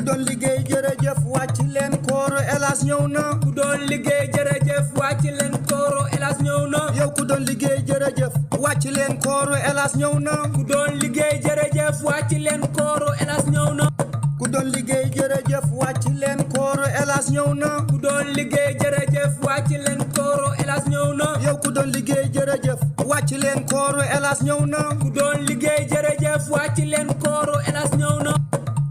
doon liggéey jërëjëf wàcc leen kooro Elhadj ñëw na ku doon liggéey jërëjëf wàcc leen kooro Elhadj ñëw na yow ku doon liggéey jërëjëf wàcc leen kooro Elhadj ñëw na ku doon liggéey jërëjëf wàcc leen kooro Elhadj ñëw na ku doon liggéey jërëjëf wàcc leen kooro Elhadj ñëw na ku doon liggéey jërëjëf wàcc leen kooro Elhadj ñëw na yow ku doon liggéey jërëjëf wàcc leen kooro Elhadj ñëw na ku doon liggéey jërëjëf wàcc leen kooro Elhadj ñëw na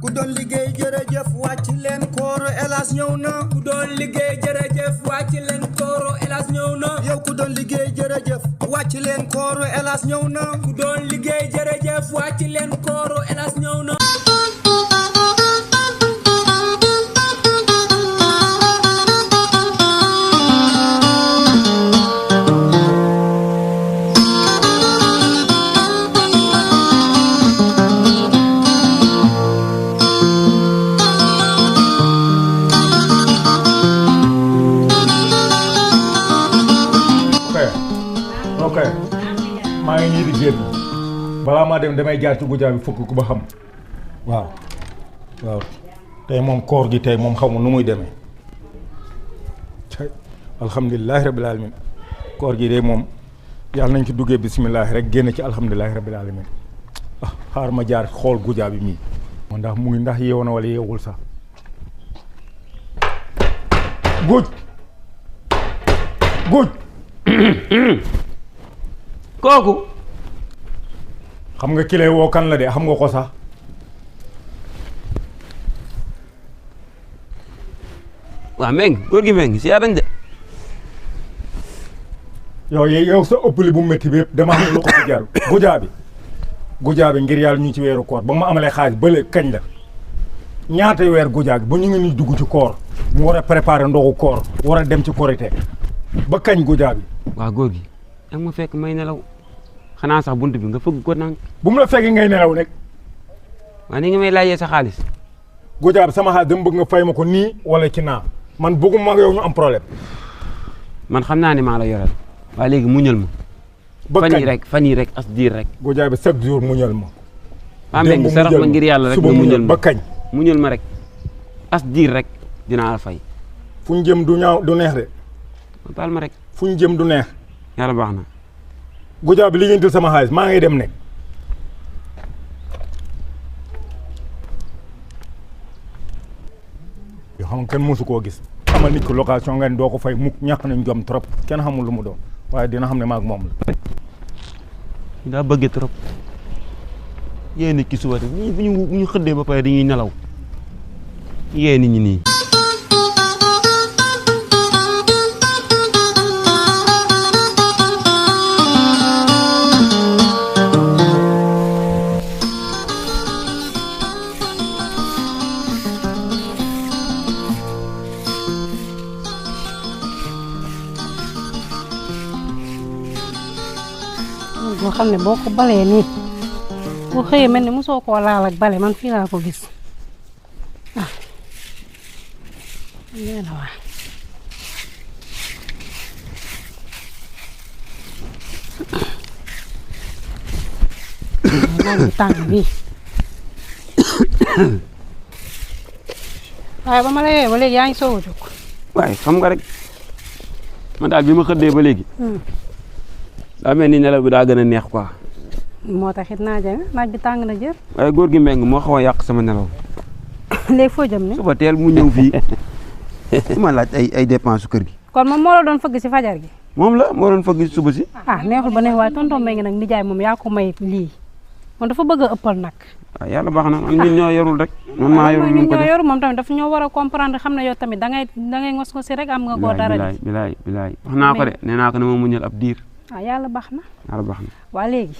ku doon liggéey jërëjëf wàcc leen kooro Elhadj ñëw na ku doon liggéey jërëjëf wàcc leen kooro Elhadj ñëw na yow ku doon liggéey jërëjëf wàcc leen kooro Elhadj ñëw na ku doon liggéey jërëjëf wàcc leen kooro Elhadj ñëw na maa ngi nii di génn balaa maa dem damay jaar ci gujaa bi fukk ku ba xam waaw tey moom koor gi tey moom xamul nu muy demee alhamdulilahi rabbil alamin koor gi de moom yàlla nañ ci duggee bisimilahi rek génn ci alhamdulilahi rabbil alamin xaar ma jaar xool gujaa bi mii moo ndax mu ngi ndax yeew na wala yeewul sax guj kooku xam nga ki lay woo kan la de xam nga ko sax waaw Mbengue góor gi Mbengue si yaa dañ de yow sa ëppali bu métti bi yëpp dama xam lu ko fi jar gujaa bi ngir yàlla ñu ci weeru koor ba ma amalee xaalis bële kañ la ñaata weer gujaa bi ba ñu ngi ni dugg ci koor mu war a préparer ndoxu koor war a dem ci korité ba kañ gujaa bi waaw góor gi am nga fekk may nelaw xanaa sax bunt bi nga fëgg ko nang bu mu la fekkee ngay nelaw rek waaw ni nga may laajee sa xaalis gujaa bi sama xaalis dama bëgg nga fay ma ko nii wala ci naa man bëgguma yow ñu am problème man xam naa ne maa la yoreel waaye léegi muñal ma fan yi rek as diir rek gujaa bi chaque jour muñal ma waa Mbengue sarax ma ngir yàlla rek nga muñal ma ba kañ muñal ma rek as diir rek dinaa la fay fu ñu jëm du ñaaw du neex de baal ma rek fu ñu jëm du neex yàlla baax na gujaa bi li ngeen sama xaalis maa ngi dem nekk yoo xam kenn mosu koo gis xamal nit ko location nga ne doo ko fay mukk ñàkk nañ jom trop kenn xamul lu mu doon waaye dina xam ne maag moom la daa bëgg trop yee nit ki suba ñii bu ñu xëddee ba pare dañuy nelaw yee nit ñi nii boo xam ne boo ko balee nii boo xëyee mel ni mosoo koo laal ak bale man fii laa ko gis nee na waa naaju tàng bii waaye ba ma la yee ba léegi yaa ngi soog a jóg waaye xam nga rek man daal bi ma xëddee ba léegi daa mel ni nelaw bi daa gën a neex quoi. moo taxit naaj bi tàng na jër. waaye góor gi Mbengue moo xaw a yàq sama nelaw. léegi foo jëm ne. suba teel mu ñëw fii ma laaj ay dépense su kër gi. kon moom moo la doon fëgg si fajar gi. moom la moo doon fëgg suba si. neexul ba neex waaye tonton Mbengue nag nijaay moom yaa ko may lii moom dafa bëgg a ëppal nag. waaw yàlla baax na ñun ñoo yorul rek. man maa yorul ñu ko def ñoo yorul moom tamit dafa ñoo war a comprendre xam ne yow tamit da ngay ngos ngosi rek am nga koo dara. bilaay wax naa ko de nee naa ko ne ma muñal ab diir. yàlla baax na. yàlla baax na. waa léegi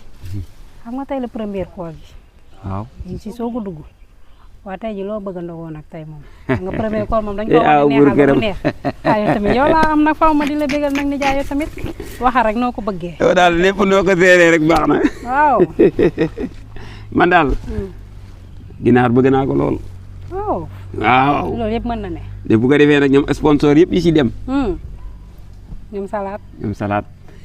xam nga tey la première koor gi. waaw ñu si soog a dugg. waa tey ji loo bëgg a ndogoo nag tey moom. nga premier koor moom dañ ko war a neexal ba mu neex. yow tamit yow laa am nag faaw ma di la bégal nag ni jaay yow tamit waxa rek noo ko bëggee. yow daal lépp noo ko seeree rek baax na. waaw. man daal. ginaar bëgg naa ko lool. waaw loolu yëpp mën na ne. bu ko defee nag ñoom sponsor yëpp yi si dem. ñoom salaat.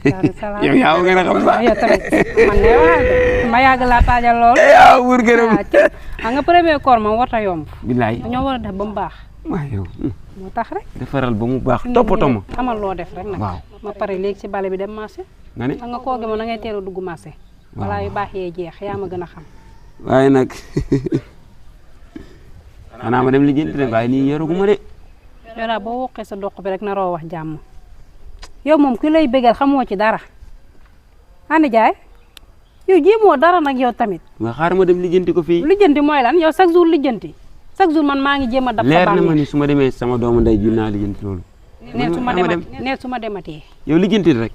Daaru Salaam yow yaa gën a xam sax yow tamit man ngay waxal de ma yàgg laa taajal lool yaa buur gërëm nga premier koor moom warta yomb billaay dañoo war a def ba mu baax waaw yow moo tax rek defaral ba mu baax toppatoo ma xamal loo def rek nag waaw ma pare léegi ci bale bi dem marché nga ne nga koo gi moom na ngay teel a dugg marché balaa yu baax yee jeex yaa ma gën a xam waaye nag xanaa ma dem lijjanti de waaye nii yoruguma de yow daal boo woqee sa doq bi rek na roo wax jàmm yow moom ki lay bégal xamoo ci dara andi jaay yow jéemoo dara nag yow tamit nga xaar ma dem lijjanti ko fii lijjanti mooy lan yow chaque jour lijjanti chaque jour man maa ngi jéem a dab leer na ma ni su ma demee sama doomu ndey ji naa lijjanti loolu nee su ma dematee yow lijjanti rek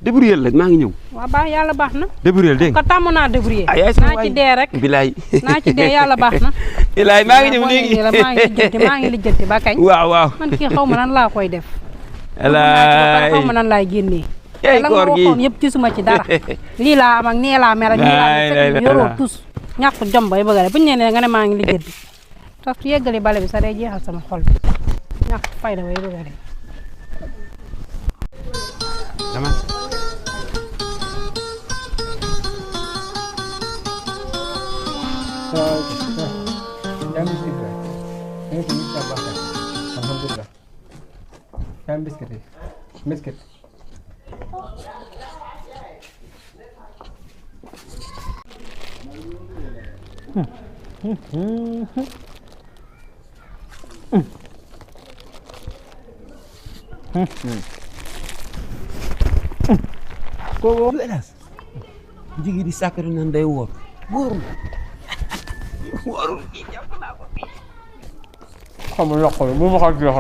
débrouiller rek maa ngi ñëw waaw baax yàlla baax na débrouiller dégg nga tàmm naa débrouiller naa ci dee rek bilaay naa ci dee yàlla baax na bilaay maa ngi ñëw léegi maa ngi lijjanti ba kañ waaw man kii xaw ma nan laa koy def alaay xaw ma nan laay génnee ey la nga koor gi waxoon yëpp gisuma ci dara lii laa am ak nii laa mel ak nii laa fekk yoroo tus ñàkk jom bay bëgg a def bu ñu nee nga ne maa ngi lijjanti tax su yeggali bale bi sax day jeexal sama xol bi ñàkk fayda bay bëgg a def dama Yang biscuit kan? Ini tinggi tambah kan? Alhamdulillah. Yang biscuit ni, biscuit. Kok elas jigi di sakari nan day wor wor Kamu nak kau, mau makan dia.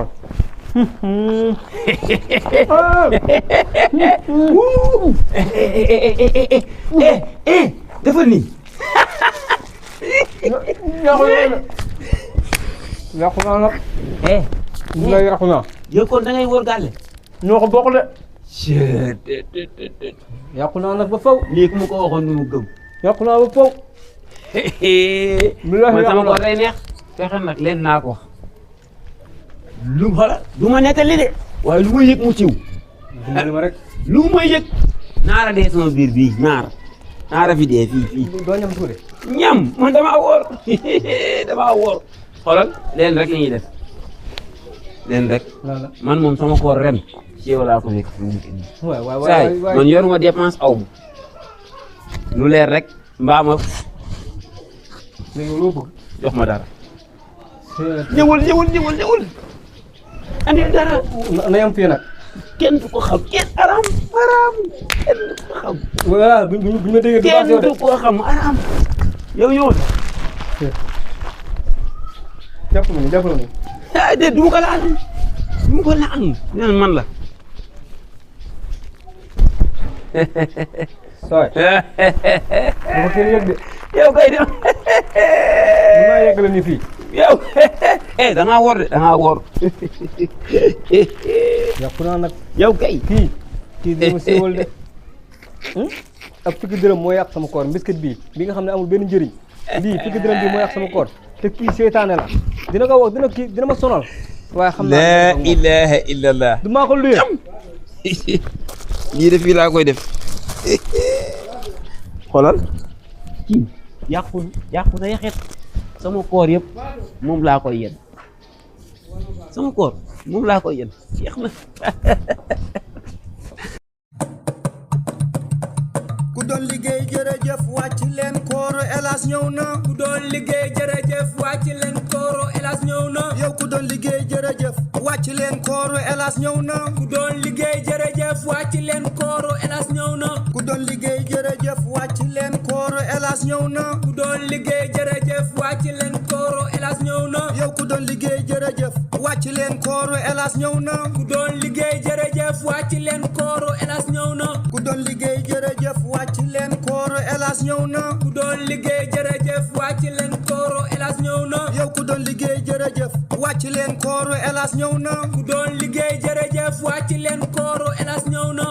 defal nii Yàqu naa nag. Nga yàqu naa. yow kon da ngay wor gàlle ñoo ko bokk de. Cee Yàqu naa nag ba faw. lii ku ma ko waxoon du mu gëm Yàqu naa ba faw. man sama ko day neex fexe nag leen naa ko wax lu xoolal du ma nettali de waaye lu ma yëg mu ciw dimbali ma rek. lu ma yëg naara dee sama biir bii naara fi dee fii doo ñam tuuti. ñam man damaa wóor damaa wóor xoolal leen rek la ñuy def leen rek man moom sama koor ren ci yow laa ko nekk fi mu nekk nii saay man yoruma dépense aw ma lu leer rek mbaa ma léegi loo bëgg. jox ma dara ñëwul andi dara na yam fii nag. kenn du ko xam kenn aram kenn du ko xam voilà bu ñu ma déggee. kenn du ko xam aram yow ñëwul jàpp na ni. ah déet du ma ko laal neen man la Soy. dama kenn yëg de. yow kay dem mën naa yeggale ni fii. yow da ngaa wor de da ngaa wor yàqu naa nag. yow kay kii dama siiwal de. ak fukki dërëm moo yàq sama koor biscuit bii bi nga xam ne amul benn njëriñ lii fukki dërëm bii moo yàq sama koor te kii seytaane la dina ko wax dina ma sonal. waaye xam naa la ilaha illallah du maa ko luye. lii de fii laa koy def xoolal kii yàqu na yaxet sama koor yëpp moom laa koy yen sama koor moom laa koy yen yeex na ku doon liggéey jërëjëf wàcc leen kooro Elhadj ñëw na. ku doon liggéey jërëjëf wàcc leen kooro Elhadj ñëw na. yow ku doon liggéey jërëjëf wàcc leen kooro Elhadj ñëw na. ku doon liggéey jërëjëf wàcc leen kooro Elhadj ñëw na. ku doon liggéey jërëjëf wàcc leen kooro Elhadj ñëw na. ku doon liggéey jërëjëf wàcc leen kooro Elhadj ñëw na. yow ku doon liggéey jërëjëf wàcc leen kooro Elhadj ñëw na. ku doon liggéey jërëjëf wàcc leen kooro Elhadj ñëw na. ku doon liggéey jërëjëf wàcc leen kooro Elhadj ñëw na. ku doon liggéey jërëjëf wàcc leen kooro Elhadj ñëw na. yow ku doon liggéey jërëjëf wàcc leen kooro Elhadj ñëw na. ku doon liggéey jërëjëf wàcc leen kooro Elhadj ñëw na.